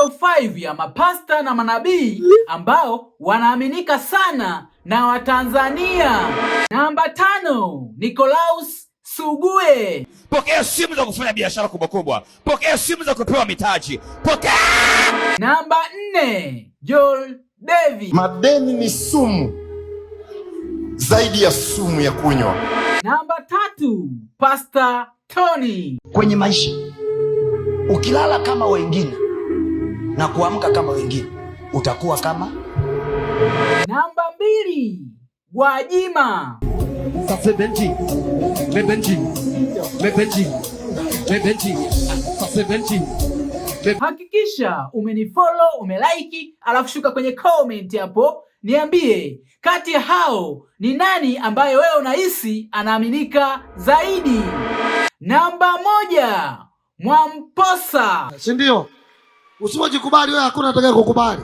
Top 5 ya mapasta na manabii ambao wanaaminika sana na Watanzania. Namba 5, Nicolaus Sugue. Pokea simu za kufanya biashara kubwa kubwa, pokea simu za kupewa mitaji, pokea. Namba 4, Joel David. Madeni ni sumu zaidi ya sumu ya kunywa. Namba 3, Pastor Tony. Kwenye maisha ukilala kama wengine na kuamka kama wengine utakuwa kama. Namba 2, Gwajima. Hakikisha umenifollow, umelike, alafu shuka kwenye comment hapo niambie kati ya hao ni nani ambaye wewe unahisi anaaminika zaidi. Namba 1, Mwamposa. Si ndio? Usipojikubali wewe hakuna atakaye kukubali.